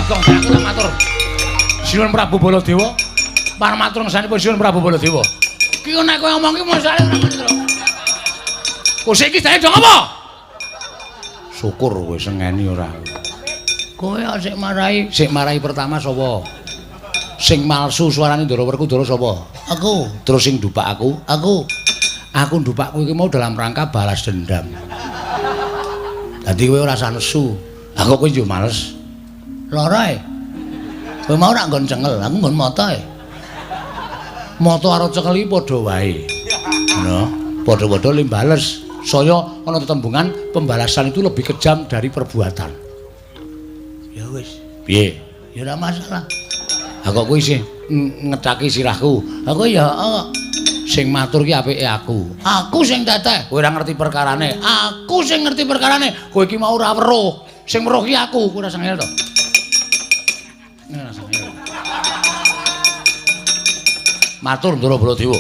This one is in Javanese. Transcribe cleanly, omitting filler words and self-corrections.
Gong aku tak matur. Sinuwun Prabu Baladewa. Parmatur ngesanipun Sinuwun Prabu Baladewa. Ki nek kowe ngomong ki mosok ora ngono to. Kose iki jane dong apa? Syukur kowe sengeni ora. Kowe sik marahi, sik marahi pertama sapa? Sing malsu suarane Ndara Werkudara sapa? Aku. Terus sing dupak aku? Aku. Aku ndupak kowe iki mau dalam rangka balas dendam. Dadi kowe ora usah nesu. Aku kowe yo males. Lara e. Kowe mau ora nggon cengel, aku nggon mata e. Mata karo cengel iki padha wae. Ngono. Padha-padha le bales. Saya ana tetembungan pembalasan itu lebih kejam dari perbuatan. Ya wis. Piye? Ya ora masalah. Ha kok kowe isih ngethaki sirahku. Aku ya sing matur ki apike aku. Aku sing teteh. Kowe ora ngerti perkarane. Aku sing ngerti perkarane. Kowe iki mau ora weruh. Sing weruh ki aku. Kowe ora sengel to? Ora sengel. Matur Ndara Baladewa.